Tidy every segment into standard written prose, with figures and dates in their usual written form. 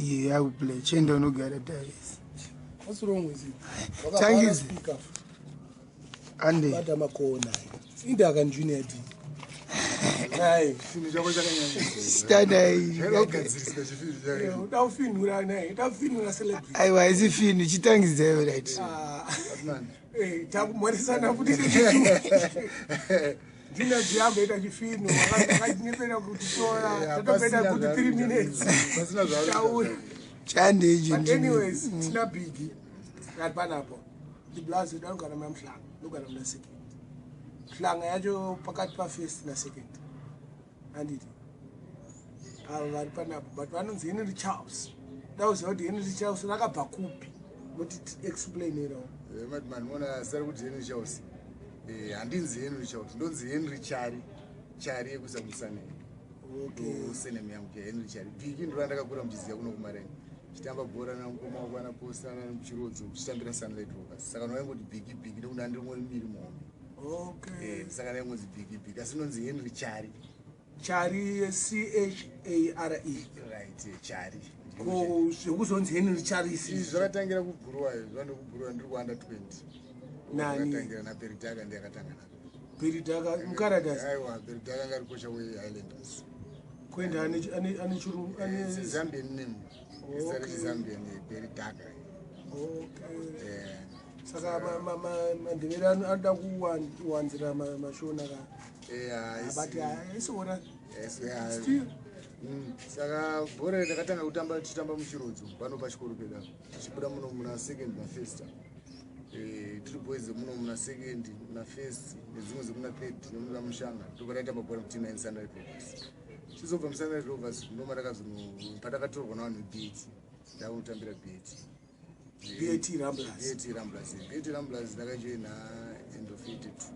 Iye yakuplay. Chienda unogara Darius. What's wrong with you? Tangizi. Ande. Bata makona. Inda kan Junior D. Hai, chinhu chako chakanyanya. Standai. Chakagadziriswa chifinhu chako. Uda kufinhura naye, uda kufinhura celebrity. Aiwa, isi finhu chitangidza right. Ah. Batman. Eh, takumhoresana futi. Junior D amboita chifinhu, akachinyepera kutitora, tatomboita kuti 3 minutes. Pasina zvaari. Taura. Chande ichi. But anyways, tina Biggie. Kati panapo. Ndiblazi anogara muna Mhlanga, anogara muna second. Mhlanga yacho pakati pa first na second. Handiti. Ava vari panapo but vanonzi Henry Charles. Ndauziva kuti Henry Charles rakabva kupi. Moti explainerawo. Madman mona sari kuti Henry Charles. Eh, handinzi Henry Charles, ndonzi Henry Chari. Chari yekuisa musane. Okay. Surname yangu ya Henry Chari. Biggie ndo randakakura muchiziya kuno kumareni. Chitamba bhora namukoma wangu ana Posta ana Chirodzo kuchitambira Sunlight Rovers. Saka ndaingoti Biggie Biggie ndokuti andiri ngori miri muhombe. Okay. Eh, saka ndaingonzi Biggie Biggie asi ndonzi Henry Chari. Chari C H A R E. Right, Chari. Ko zvekuzonzi Henry Charles. Izvi zvakatangira kuBhuruwayo, zvando kuBhuruwayo ndiri kuunder 20. Nani? Zvakatangira naPeridhaka ndiye akatanga nazvo. Peridhaka muKaradas. Aiwa, Peridhaka anga ari kocha weHighlanders. Kuenda ane chirungu ane It's a Zambian name. It's a Zambian Peridhaka. Okay. Eh, Saka mandevere anoda kuwanzira mashona ka. eh, haisi- But haisiona. haisi- Still. Saka bhora ndakatanga kutamba tichitamba muchirodzo pano pachikoro pedu apa. Tichibuda muno muna second nafirst. Eh, tiri boys muno muna second muna first nedzimwe dzemuna third nemuna mushanga ndobva taitamba bhora muteam ine Sunlight Rovers. Tichizobva muSunlight Rovers ndoma takazono patakatorwa navanhu veBAT, ndakunotambira BAT. BAT Ramblers. BAT Ramblers. BAT Ramblers ndakajoina end of 82.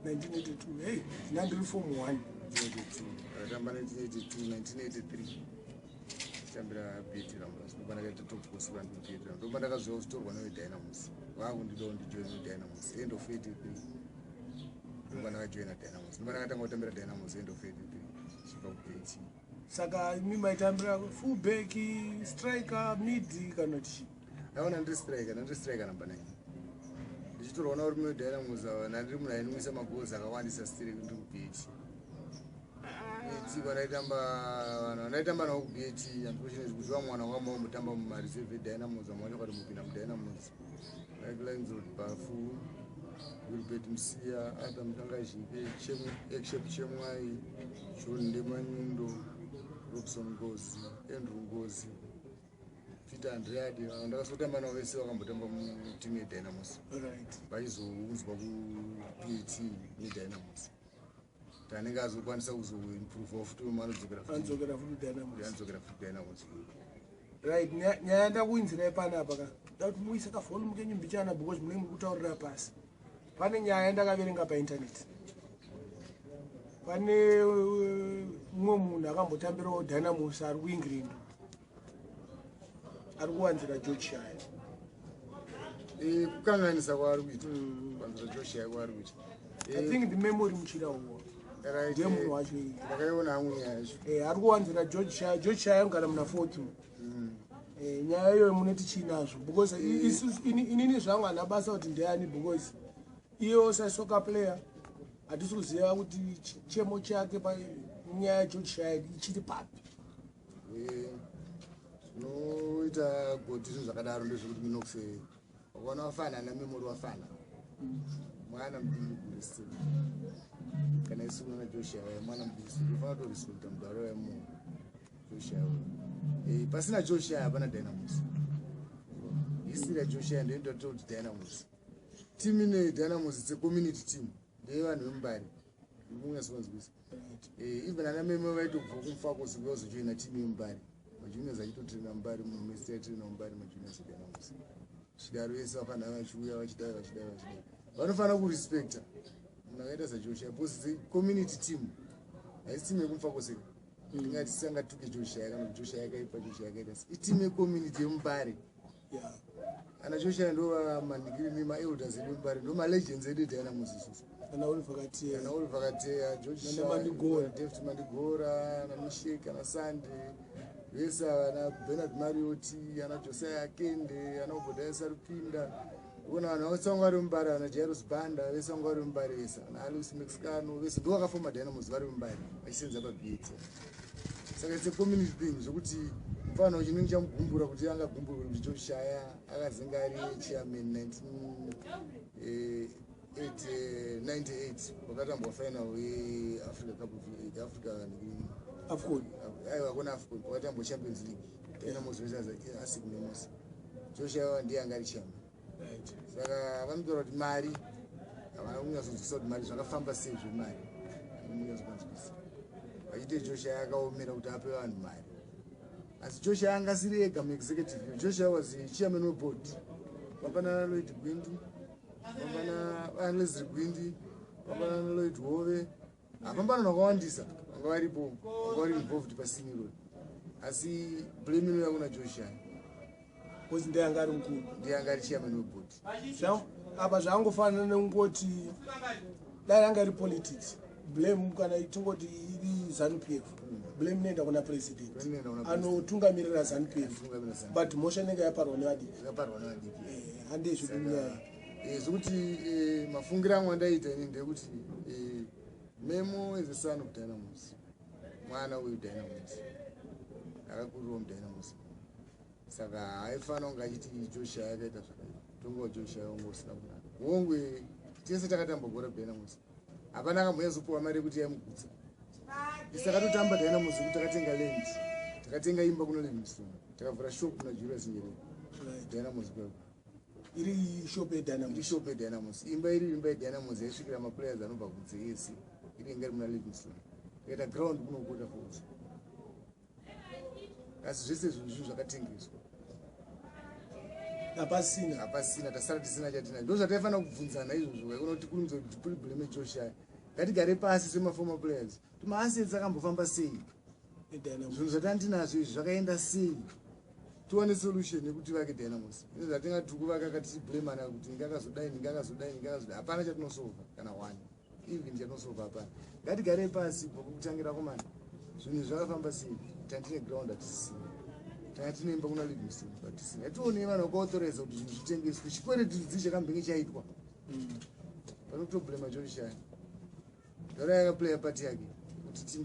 1982. Hey, ndandiri form 1. 1982 ndakatamba 1982 1983 chitambira BAT Ramblers ndopa ndakaita top goal scorer ndiri BAT Ramblers ndopa ndakazoya kutorwa neveDynamos vakundidawo ndijoine Dynamos end of 83 ndopa ndakajoina Dynamos ndopa ndakatanga kutambira Dynamos end of 83 chibva kuBAT. Saka imi maitambira full back, striker, mid kana kuti chii? Ndaona ndiri striker, ndandiri striker number 9 ndichitorwa nauri muDynamos ava ndandiri munhu ainwisa magoals akawandisa still ndiri kuBAT. BAT kwanaitamba vanhu vandaitamba navo kuBAT, unfortunately kuti vamwe vanhu vanga vambotamba mumareserve eDynamos, vamwe vacho vakatombopinda muDynamos like Lionsrod Bafu, Wilbert Msiya, Arthur Mutangazhike, Ekshep Chemwai, John Ndemanyundo, Robson Ngozi, Andrew Ngozi, Peter Andreade. Vanhu ndakazotamba navo vese vakambotamba mutimu yeDynamos vachizounzwa kuBAT neDynamos kuti anenge azokwanisa kuzoimprova futi anodzokera futi. Anodzokera futi Dynamos. Anodzokera futi Dynamos. Right, nyaya ndakuinzirai panapa ka. Ndakuti muise kavolume kenyu mbichana because munenge muri kutaurira pasi. Pane nyaya ndakaverenga painternet. Pane mumwe munhu akambotambirawo Dynamos ari kuEngland. Ari kuwanzira George Shaya. Eh, kukanganisa kwaari kuita, kuwanzira George Shaya kwaari kuita. I think the memory muchira uwo. Right, Ndiye munhu wacho iye. Ndakaiona hangu nyaya yacho. Eh, ari kuwanzira George Shaya. George Shaya anogara muna 42. Eh, nyaya iyoyo munoti chiinazvo because isusu inini zvangu handina basa kuti ndiani because iyewo sasoccer player hatisi kuziva kuti chemo chake panyaya yaGeorge Shaya ichiri papi. Eh, zvinoita goti zvinhu zvakadaro ndezvekuti minox wakaona wafana naMemory wafana mwana mudiki kurisi kana isu kuna Joshua waya mwana mudiki unofanira kutorespekta mudhara wemunhu Joshua. Eh, pasina Joshua hapana Dynamos. History yaJoshua ndoinoita kuti Dynamos team ine Dynamos, it's a community team, ndeyevanhu vemuMbare munyatsonzwisa. Even ana meme vaitobva kuMufakose kuvazojoina team yemuMbare, majuniors achitotraina muMbare, mumesiti aitraina muMbare majuniors eDynamos zvidaro vese vafanira vachiuya vachidai vachidai vachidai vanofanira kurespekta munhu akaita saJoshua because it's a community team, haisi team yekuMufakose. Tingati tisangatuke Joshua kana kuti Joshua yakaipa, Joshua yakaita se iteam yecommunity yemuMbare. Ana Joshua ndo vamanikiri maelders edu emuMbare, ndo malegends edu eDynamos isusu. Ana Oliver Kateya. Ana Oliver Kateya, George Nana Mandigora. David Mandigora, namishek, ana Sunday. Vese ava, ana Bernard Marioti, ana Josiah Akende, ana Obodai Sarupinda, una vanhu vese vanga vari muMbare, vana Jairos Banda, vese vanga vari muMbare vese, ana Alois Mexicano, vese ndo vakafoma Dynamos vari muMbare vachisenza paBAT. Saka it's a community thing, zvokuti mufana chinenge chamugumbura kuti angagumburwe kuti Joshaya akazenge ari chairman 1998 pakatambwa final yeAfrica Cup of Africa. AFCON. Aiwa, kuna AFCON, pakatambwa Champions League, Dynamos versus ASEC Mimosas, Joshua ndiye anga ari chairman. Saka vanotaura kuti mari havana kunyatsonzwisa kuti mari zvakafamba sei, zvemari kunyatsonzwisa vachiti Joshua akaomera kuti ape vanhu mari. Asi Joshua anga asiri ega muexecutive. Joshua was chairman weboard, vapana Lloyd Gwindi, vapana Leslie Gwindi, vapana Lloyd Hove, hapambana vakawandisa vanga varipo, vanga vari involved pasini irori. Asi blame inouya kuna Joshua. Because ndiye anga ari mukuru. Ndiye anga ari chairman weboard. Apa zvangofanana nekungoti dai ranga iri politics, blame kana tingoti iri ZANU PF, blame inoenda kuna president. Blame inoenda kuna president. Anotungamirira ZANU PF. Anotungamirira ZANU. But mhosva inenge yaparwa nevadiki. Yakaparwa nevadiki. Handizvo kunyaya. Zvokuti mafungiro angu andaita ini ndekuti Memo is a son of Dynamos, mwana weDynamos, akakurirawo muDynamos, saka haifanira kunge achiti Joshua akaita zvakaipa. Tonga Joshua wange usina kunaka. Hongwe tese takatamba bhora Dynamos, hapana akambonyatsopiwa mari yekuti yaimugutsa. Isi takatotamba Dynamos kuti takatenga land, takatenga imba kuna Livingstone, takavhura shop kuna Julius Nyerere. Dynamos kweko. Iri shop yeDynamos? Iri shop yeDynamos, imba iri imba yeDynamos yaisvikira maplayers anobva kunze ese, iri inga iri muna Livingstone. Takaita ground kuno Falls, asi zvese zvinhu zvinhu zvakatengeswa. Hapasina. Hapasina, tasara tisina chatina. Ndo zvataifanira kubvunzana izvozvo. Kaikona kuti kurumidza kuti tiblame Joshua, ngatigare pasi semaformer players kuti maassets akambofamba sei. EDynamos. Zvinhu zvatandinazvo izvi zvakaenda sei, tiwane solution yekuti vake Dynamos. Ine zvatingati tiri kuvaka katichiblamana kuti ndingakazodai, ndingakazodai, ndingakazodai, hapana chatinosolva kana one even chatinosolva hapana. Ngatigare pasi kubva kutangira komana, zvinhu zvakafamba sei. Tandine ground hatisisina, tanga tine imba kuna Livingstone hatisina. Ngationei vanhu vakaauthoriza kuti zvinhu zvitengeswe, chikwereti rudzi chakambenge chaitwa. Pane kutoblema Joshua, ndora yakaplaya part yake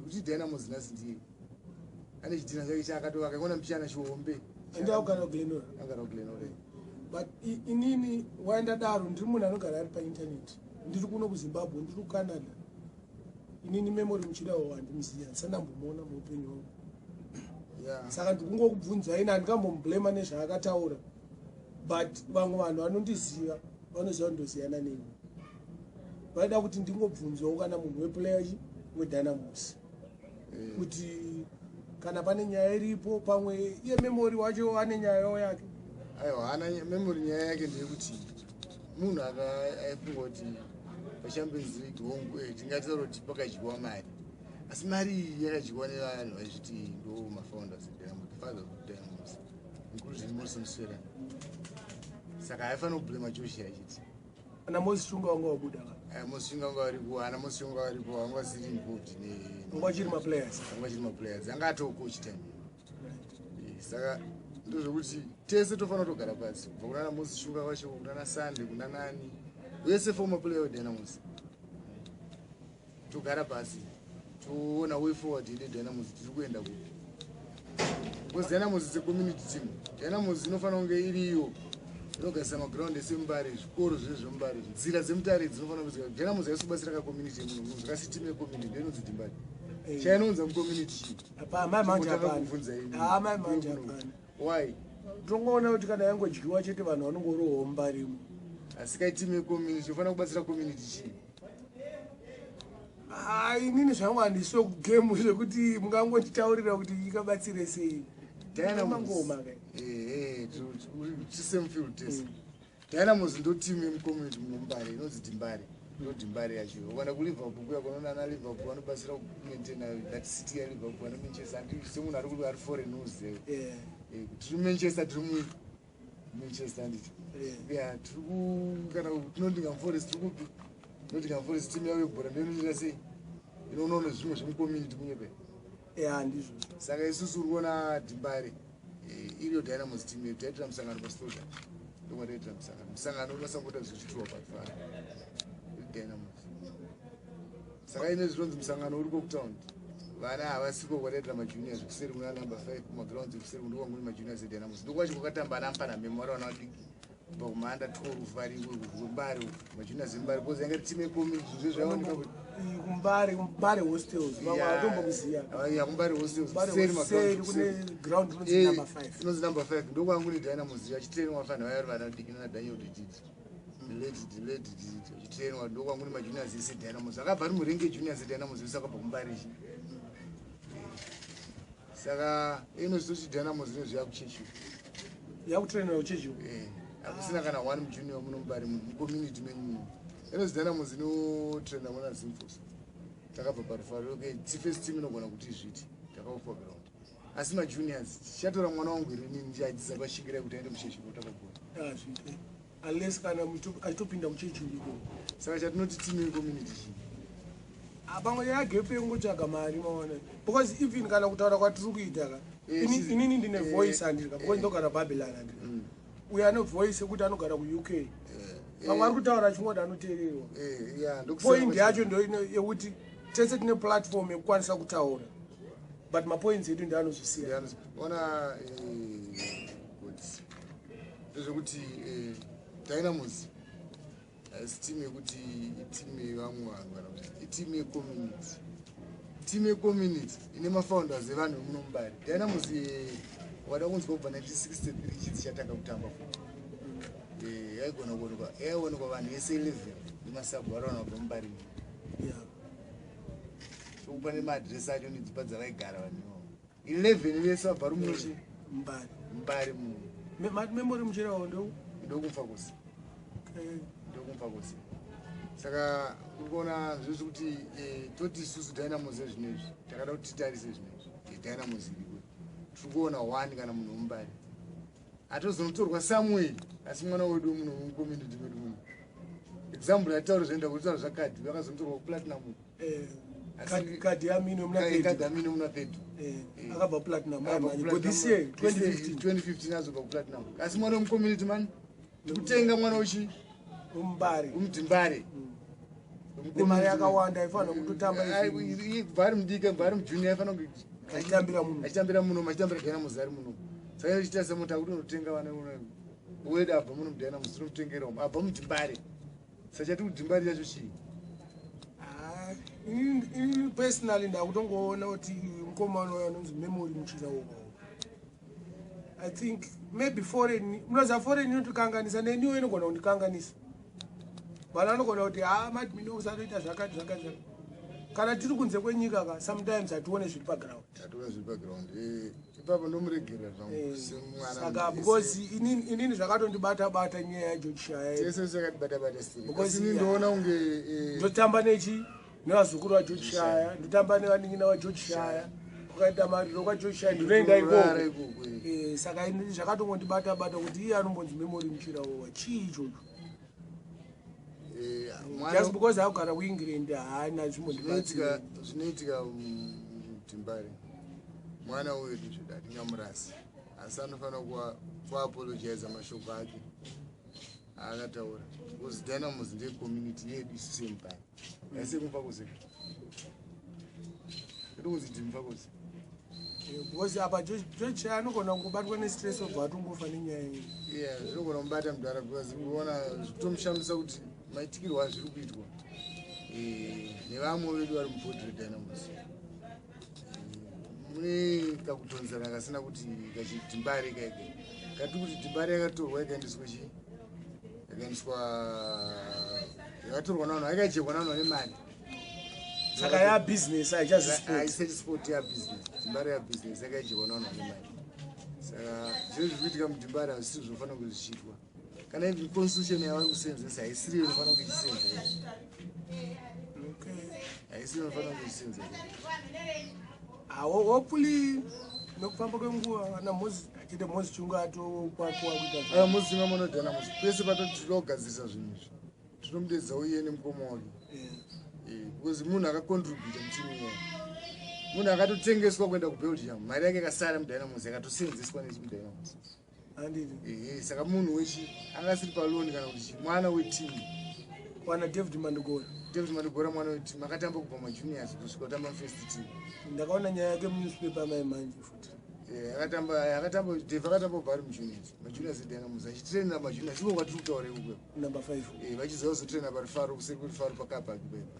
kuti Dynamos nhasi ndiye ane chidhina chake chaakatovaka ikona muchana chihombe. Ende akugara kuGlen Norah? Agara kuGlen Norah. But inini waenda daro, ndiri munhu anogara ari painternet, ndiri kuno kuZimbabwe, ndiri kuCanada. Inini Memory Muchidawo handimuziva, handisandambomuona muupenyu hwangu. Saka ndikungokubvunzai, ini handingambomublema nezvaakataura, but vamwe vanhu vanondiziva vanoziva kuti ndoziyana neni, vaida kuti ndingobvunzwawo kana munhu weplayer weDynamos kuti kana pane nyaya iripo, pamwe iye Memory wacho ane nyayawo yake. Aiwa, haana Memory. Nyaya yake ndeyekuti munhu aifunga kuti paChampions League, hongu, tingataura kuti pakadyiwa mari, asi mari iyi yakadyiwa nevanhu vaizviti ndo mafounders eDynamos, the fathers of Dynamos, including Morrison Swerani. Saka haifanira kublema Joshua achiti Ana Moses Chunga wanga wabuda ka? Moses Chunga vanga varipo, ana Moses Chunga varipo, vanga vasiri involved. Vanga vachiri maplayers. Vanga vachiri maplayers, anga atocoach time. Saka ndozvekuti tese tofanira kutogara pasi, kubva kunana Moses Chunga vacho, kunana Sunday, kuna nani wese former player weDynamos, togara pasi toona way forward ide Dynamos tiri kuenda kupi, because Dynamos is a community team. Dynamos inofanira kunge iriyo inogadzisa maground ese muMbare, zvikoro zvese zvemuMbare, nzira dzemutare dzinofanira kuziva Dynamos haisi kubatsira kacommunity yemuno. Zvakasi team yecommunity ndo inonzi Dimbare. Chainonza mucommunity chii? Hapana manje, hapana. Kubvunza ini. Ha, mai manje hapana. Why? Tongoona kuti kana yangodyiwa chete, vanhu vanongorohwa muMbaremo. Asi kai team yecommunity ufanira kubatsira community chii? Ah, inini zvangu handisiwo kugame zvekuti mungangonditaurira kuti ikabatsire sei. Mangoma kai. Same field tese. Dynamos ndo team yemucommunity muMbare inonzi Dimbare, ndo Dimbare yacho. Ukaenda kuLiverpool kuya kunoona ana Liverpool vanobatsira kumaintaina that city yaLiverpool, ana Manchester. Handi semunhu ari foreign uzive tiri Manchester, tiri muManchester, handiti? Ya, tiri kana Nottingham Forest, tiri kupi? Nottingham Forest, team yavo yebhora ndoinoita sei? Inoonawo nezvimwe zvemucommunity munyepe. Ya, ndizvo. Saka isusu uri kuona Dhimbare iriyo Dynamos team yedu. Taitira musangano paSlogan, ndokwataitira musangano. Musangano unosapota zvichitirwa paFara iri Dynamos. Saka ine zvinonzi musangano uri kokutaundi, vana havasiko kwataitira majuniors kuseri kuna number 5, kumagrounds kuseri ndokwangu majuniors eDynamos. Ndokwacho kwakatamba ana mupana memori, vana vadiki kubva kumahanda 12 variko kumbare, majuniors embare, because yanga iri team yecommunity. Zvinhu zvaioneka kuti Kumbare, kumbare hostels, vamwe vatombokuziya. Ya, kumbare hostels. Kumbare kuseri kuseri magrounds kune kuseri. Ground rinonzi number 5. Inonzi number 5, ndokwangu neDynamos vachitrainwa vafana vaya vari vana vadiki nana Daniel Dididi, late Dididi, vachitrainwa. Ndokwangu nemajuniors ese Dynamos akabva ari murengi ejuniors eDynamos ese akabva kumbare chi. Saka inozitoti Dynamos inozvi yakuchechi. Yakutrainera kuchechi. Hakusina kana one mujunior muno mubari, mucommunity menyu muno. Inozi Dynamos inotraina muna Zimfos. Takabva parufaro, okay, first team inogona kuti izviti takaofa ground, asi majuniors tichatora mwana wangu here inini ndichiadzisa pashingirai kuti aende muchechi kotamba bhora? Azviite unless kana achitopinda muchechi ndiko. Saka chatinoti team yecommunity chii? Pamwe yagepe yongotsvaga mari, maona, because even kana kutaura kwatiri kuita ka, inini ndine voice, handika, because ndogara Babylon, handika. Uyo ane voice yekuti anogara kuUK, pamwe ari kutaura achingoti anoteererwa. Ya, ndokusiyana. Point yacho ndo yekuti tese tine platform yekukwanisa kutaura, but mapoints edu ndeanozosiyana. Ona, kuti ndezvekuti Dynamos haisi team yekuti iteam yevamwe vanhu, kana kuti iteam yecommunity. Team yecommunity ine mafounders evanhu vemuno mubari. Dynamos wada kunzwa kubva 1963 chidzi chatanga kutamba futi, yaigona kuonekwa, yaionekwa vanhu vese 11 nemasabhu vari vanhu vabva mubari. Tokupa nemaadhiresi acho nedzimba dzavaigara vanhu ivavo 11 vese vabva ri munochi Mbari. Mbari muno. Memory muchirawo ndo Ndokumfa kusi, ndokumfa kusi. Saka uri kuona zvizvi kuti toti isusu Dynamos ezvinezvi takada kuti titarise zvinezvi, Dynamos iriko, tiri kuona one kana munhu wemubari atozonotorwa Samuel, asi mwana wedu muno mucommunity medu muno. Example yatitaura zvaenda kutaura zvakadhi vakazonotorwa kuPlatinum. Kadhi yamino muna Kadhi amino muna pedu. Akabva Platinum but this year, 2015. 2015 azobva kuPlatinum, asi mwana wemucommunity mani tikutenga mwana wechi Umbari. Umudhimbare. Nemari yakawanda aifanira kutotamba. Kubva ari mudiki, kubva ari mujunior, aifanira kunge achitambira muno. Achitambira muno, achitambira Dynamos ari muno. Saka ichita semuti akuti unotenga vana wedu abva muno muDynamos, tinomutengera umu abva mudhimbare. Saka chati kudhimbare chacho chii? Ah, inini personally ndakutongoona kuti mukomana uyo anonzi Memory Muchirawo, I think maybe foreign, munoziva foreign inotikanganisa, neniwo inogona kundikanganisa. Vanhu vanogona kuti ha, madminox anoita zvakati zvakati zvakati. Kana tiri kunze kwenyika ka, sometimes hatione zviri paground. Hatione zviri paground. Ipapo ndomuregerera zvangu semwana. Saka because inini zvakatondibata bata nyaya yaGeorge Shaya. Tese sakatibata-bata. Because, Siri ndoona kunge Ndotamba nechi nevazukuru vaGeorge Shaya, ndotamba nevanin'ina vaGeorge Shaya. Kukaita mariro kwaGeorge Shaya ndinoenda Kutorara ikoko. ikoko. Saka ini zvakatongondibata bata kuti iye anombonzi Memory Muchirawowa chii ichocho? Just because akugara kuEngland, haana. Zvinoitika Zvimbondibatsira. Zvinoitika mudhimbare, mwana uyu tizvoda hatingamurasi, asi anofanira kuapologiza mashoko ake aakataura, because Dynamos ndecommunity yedu isu semupani, aise kumfa kose iri kunzi dhimfa kose. Because apa George Shaya anogona kungobatwa nestress, obva atongofa nenyaya iyi. Yeah, zvinogona kubata mudhara, because uona zvitomushamisa kuti maitikirwo azviri kuitwa nevamwe vedu vari mubhodhi reDynamos. Mune kakutonzana kasina kuti kachidhimbare kaika kati kuti dhimbare yakatorwa ikaendeswa chii, yakaendeswa, yakatorwa navanhu, yakajekwa navanhu vane mari. Saka yabusiness, haichazi sport. Haisati sport, yabusiness. Dhimbare yabusiness, yakaijekwa navanhu vane mari. Saka zviro zviri kuitika mudhimbare hazvisi zvinofanira kunge zvichiitwa. Kana even constitution yavari kusenzesa haisiriyo inofanira kunge ichisenza, haisiriyo inofanira kunge ichisenza. Hopefully nokufamba kwenguva ana Mozi achite, Mozi Chunga atokwakuwa kuita. Aya muzinga munoDynamos pese patoti tinoda kugadzirisa zvinhu izvi, tinomudedzawo iye nemukoma wake. Because munhu akacontributa mutimu iyayo. Munhu akatotengeswa kuenda kuBelgium, mari yake yakasara muDynamos, yakatosenzeswa nechimuDynamos. Handiti? Ehe, saka munhu wechi anga asiri paloan kana kuti chi, mwana weteam. Wana David Mandigora. David Mandigora mwana weteam, akatamba kubva majuniors kusvika kutamba mufirst team. Ndakaona nyaya yake munewspaper mai manje futi. Eh, akatamba Dave, akatamba kubva ari mujuniors, majuniors eDynamos, achitrainera majuniors iko kwatiri kutaura ikoko. Number 5. Eh, vachiziva kuzotraina parifaro, kuseri kwerifaro pakapaki paipa.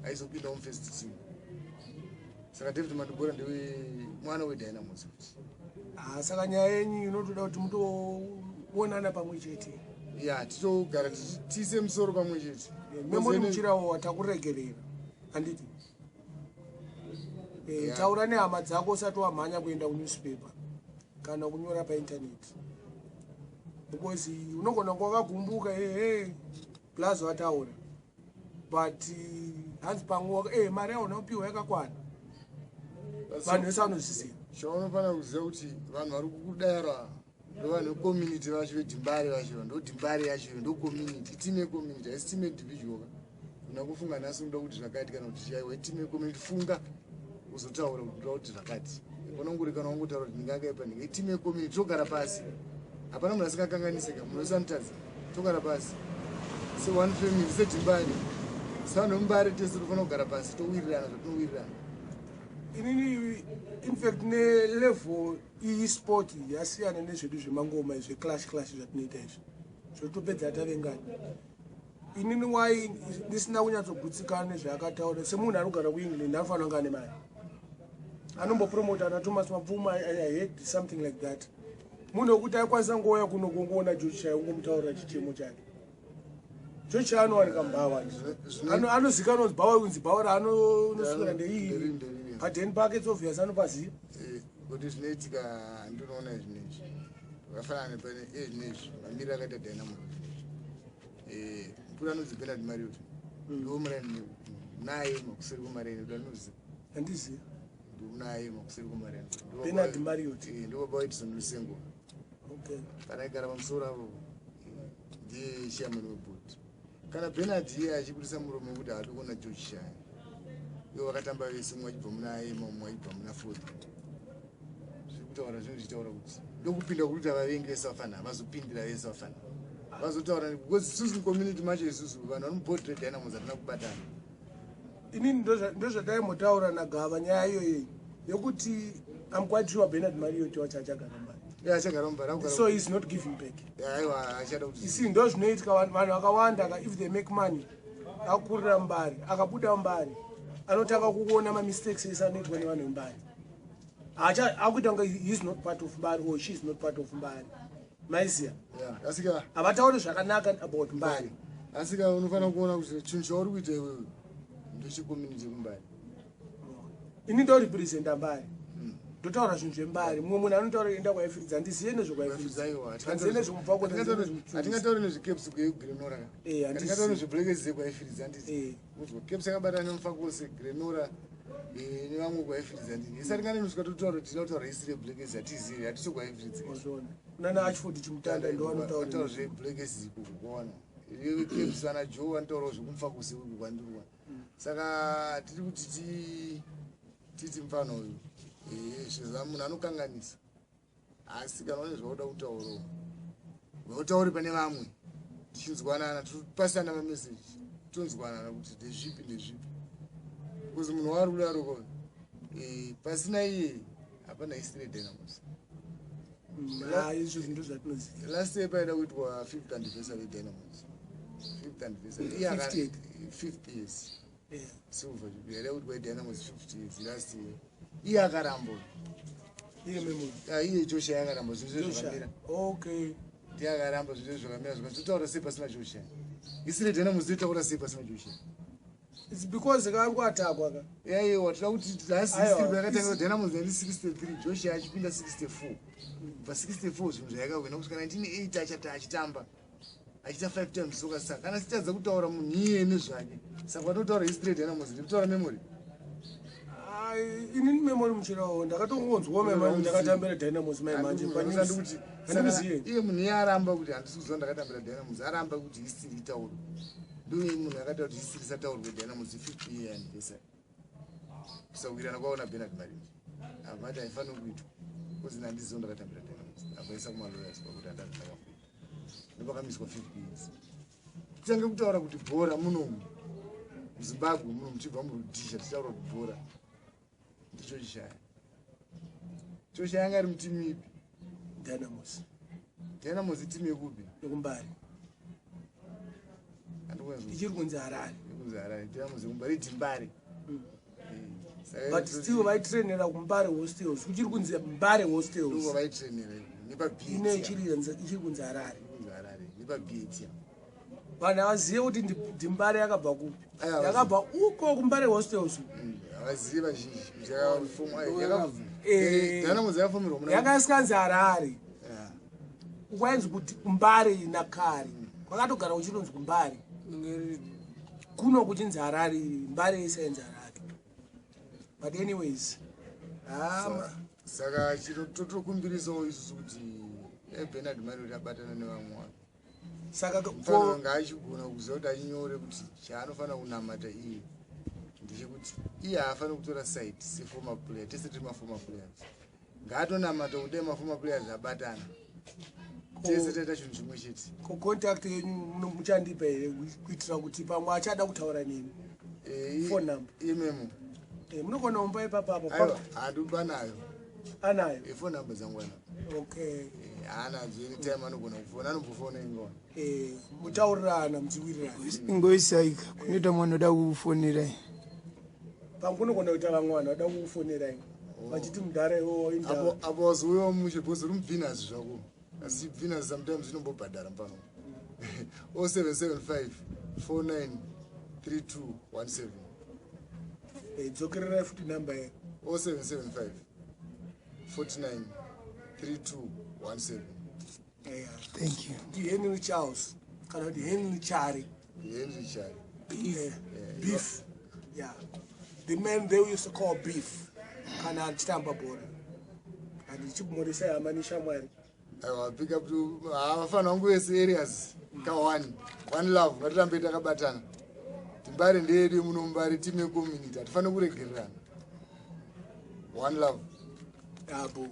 Aizopindawo mufirst team. Saka David Mandigora ndewe mwana weDynamos futi. Ah, saka nyaya yenyu inotoda kuti mutoonana pamwe chete. Ya, titogara tiise musoro pamwe chete. Memory Muchirawo, watakuregerera, handiti? Yeah. Taura nehama dzako usati wamhanya kuenda kunewspaper kana kunyora painternet, because unogona kunge wakagumbuka, ehe, plus wataura, but hanzi pamwe mari yaona kupiwa yakakwana, vanhu vese vanozviziva. Chaunofanira kuziva kuti vanhu vari kukudaro ndo vanhu vecommunity vacho, veDimbare vacho, ndo Dimbare yacho, ndo community, iteam yecommunity, haisi team individual ka. Una kufunga nhasi unoda kuti zvakati kana kuti chaiwa, iteam yecommunity. Funga uzotaura kuti ndoda kuti zvakati. Unongori kana wangotaura kuti ndingakaipa ndinga, iteam yecommunity. Togara pasi, hapana munhu asingakanganisika, munhu wese anotadza. Togara pasi seone family, seDimbare, sevanhu vemumbare tese tofanira kugara pasi, towirirana zvatinowirirana. Inini, infact, nelevel iyi sport yasiyana nezvedu zvemangoma, zveclash clash zvatinoita izvi, zvotopedza tavengani. Inini wai ndisina kunyatsogutsikana nezvaakataura, semunhu anogara kuEngland, anofanira kunge ane mari, anombopromota ana Thomas Mapfuma. I heard something like that. Munhu wekuti aikwanisa ngouya kuno kungoona George Shaya, ungomutaurira chichemo chake. George Shaya anowanika mubhawa, anozikanwa kunzi bhawa, kunzi bhawa raanoswera ndeii. Nderiri. Padheni pake, it's obvious anopaziva. Kuti zvinoitika, ndinoona zvinezvi zvakafanana nepane ezvinezvi mamiriro akaita Dynamo zvinezvi. Mukuru anonzi Bernard Mariot, ndo muraini naye makuseri kwemaraini ndo anoziva. Handiziva. Ndomunaye makuseri kwemaraini. Bernard Mariot. Ndo baba waEdison Lusengo. Kana aigara pamusoro avo, ndiye chairman weboard. Kana Bernard iye achibudisa muromo wekuti haadi kuona George Shaya, ivo vakatamba vese, mumwe achibva muna aema, mumwe achibva muna Ford, zviri kutaura zvinhu zvichitaura kuti ndokupinda kuri kuita vavengi vese vafana vazopindira vese vafana vazotaura, because isusu community macho, isusu vanhu vari muboard reDynamos hatina kubatana. Inini ndozvataimbotaura nagava, nyaya iyoyi yekuti I'm quite sure Bernard Mariot wacho achagara mbari. Achagara mubara. So he's not giving back. Aiwa, achada kuti isi ndo zvinoitika, vanhu vakawanda ka, if they make money, akurira mbari, akabuda mbari, anotanga kuona mamistakes ese anoitwa nevanhu vembari. Akuita kunge he's not part of Mbari or she is not part of Mbari, maiziya. Yeah, asika Havatauri zvakanaka about Mbari. Asika unofanira kuona kuti chinhu chauri kuita iwewe ndechecommunity kumbari. Ini ndorepresenta Mbari, ndotaura zvinhu zvembari. Mumwe munhu anotaura enda kwaIfiridza, handiziye nezvekwaIfiridza, handiziye nezvemubvako. Hatingatauri nezvecaps kuGrenora. Eh, handisi. Hatingatauri nezveBlackets dzekwaIfiridza, handiti? Uzwa Caps yakabatana neMufakose, Grenora, nevamwe kwaIfiridza, handiti? Isi hatinganenosvika totaura kuti tinoda kutaura history yeBlackets, hatizivi, hatisi kwaIfiridza. Wazviona, nana Ashford Chimutanda ndovanotaura. Taura zveBlackets ikoko kwawana Caps, ana Joe vanotaurawo zvekumufakose uku kwandiri. Saka tiri kuti titi mufano uyu, zveza munhu anokanganisa, asi kana une zvauda kutaurawo, utauri pane vamwe, tichinzwanana, topasana mameseji, tonzwanana kuti ndezvipi ndezvipi, because munhu waari kudaroko, pasina iye hapana history yeDynamos. Izvo ndo zvatinoziva. Last year paida kuitwa fifth anniversary yeDynamos, fifth anniversary. Iye 50th. 50 years silver jubilee yaida kuitwa yeDynamos, 50 years last year. Iye akaramba. Iye Memory? Ah, iye Joshua akaramba zvinhu zvakamira. Ndiye akaramba zvinhu zvakamira, zvikatotaura sei pasina Joshua? History yeDynamos toitaura sei pasina Joshua? It's because kaari kuatakwa ka. Yaiwa, toda kuti nhasi Aiwa, history yakatanga Dynamos 1963, Joshua achipinda 64. Kubva 64 zvinhu zvayakawina kusvika 1980 achati achitamba, achiita five times soka. Saka kana sitadza kutaura munhu iye nezvake, saka vatotaura history yeDynamos ndikutaura Memory. Ai, inini Memory Muchirawo ndakatongonzwawo maimanje ndakatambira Dynamos maimanje. Kuti Handimuziye. iye munhu iye aramba kuti handisi kuziva ndakatambira Dynamos, aramba kuti history itaurwe. Ndoiye munhu akataura kuti history isataurwe, Dynamos 50 year anniversary. Kusawirana kwavo naBernard Marinje, avati haifaniri kuitwa kuzi nandizivo ndakatambira Dynamos, avaisa kumalawyers pakuti handati ndakafuita, ndopakamiswa 50 years. Titange kutaura kuti bhora munomu muZimbabwe muno, muchibva murudhisha, tichitaura kuti bhora ndicho chishaya choshaya. Anga ari mutimu ipi? Dynamos. Dynamos itimu yekupi? YekuMbare. Handikunyatso- Ichiri kunzi Harare. Yekunzi Harare, Dynamos yekuMbare, iDimbare. But still vaitrenera kuMbare Hostels, kuchiri kunzi Mbare Hostels. Ndiko vaitrenera. Ine Nepabt. ichiri kunzi Harare. Kunzi Harare nepabt. Vanhu havazive kuti Dimbare yakabva kupi. Aya, havazivi. Yakabva uko kuMbare Hostels. Havazivi vazhinji kuti Eh, Dynamos yakafomerwa muna Yanga isikanzi Harare. Yeah. Kwainzi kuti kuMbare nakare, kwakatogara kuchitonzi kuMbare, kuno kuchinzi Harare, Mbare isainzi Harare. But anyways, hama. Saka chiro totokumbirisawo isusu kuti Bernard Mariro abatana nevamwe wake. Saka Mufanira kunge achigona kuziva kuti achinyore kuti chaanofanira kunamata iye ndechekuti iye haafaniri kutora side seformer player. Tese tiri maformer players, ngaatonamata kuti dai maformer players abatana, tese taita chinhu chimwe chete. Ko contact yenyu muchandipa here, kuitira kuti pamwe achada kutaura nemi? Phone number. Imemo. Munogona kumba ipapapo. Aiwa, handiba nayo. Anayo. Phone number dzangu ana. Okay. Haanadzo, anytime anogona kufona, anombofona ingona. Mutaurirana, muchiwirirana. Ingoisaika kunoita mwana oda kufonerai. Pamwe kunogona kuita vamwe vanhu vada kukufonerai vachiti mudhara iwowo Apo indaa. apo waziuyawo mushe because uri mubvinasi zvako, asi bvinasi sometimes inombobhadhara mupano. 0775 49 3217. Dzokererai futi namba ye. 0775 49 3217. Thank you. Ndi Henry Charles kana kuti Henry Chari? Henry Chari. Beef. Beef, yeah, the man they used to call Beef kana achitamba bhora. Handichikumoresai, hama neshamwari. Aiwa, pick up to vafana vangu vese, areas ka one one love, ngatirambe takabatana. Timbare ndeyedu muno muMbare, timu yecommunity, hatifaniri kuregererana. One love. Abo.